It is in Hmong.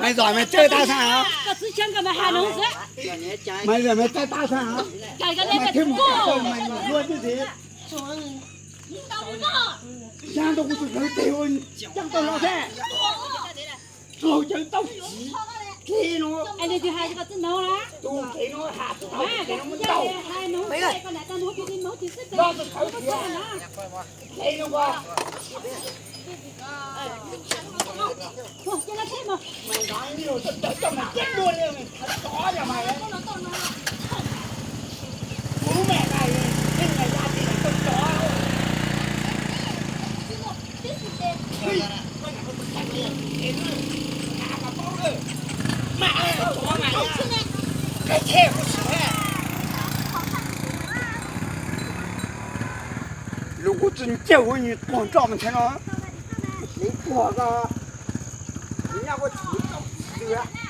Maiv zom maiv txawj tab xav. Maiv zom maiv txawj tab xav. Maiv thiab mus tau maiv mus luaj twb si. Xyov ntau kuv tus ntawd tes ua coj tau los thiab. Txog cawv tau txiv, kev no, tus kev no has tau kev no mus tau. Los txog txhawv tias kev no as, mas nrov li txawj dua li mas thawv tov yog mas. Kuv mam mas yeej mas ya ti mas txawj tov. Lus kuv tsis ncaug ua nyuag tuag nroj mas nthe no, kuv tuag ko, kuv nyob kuv tsis tau txiv.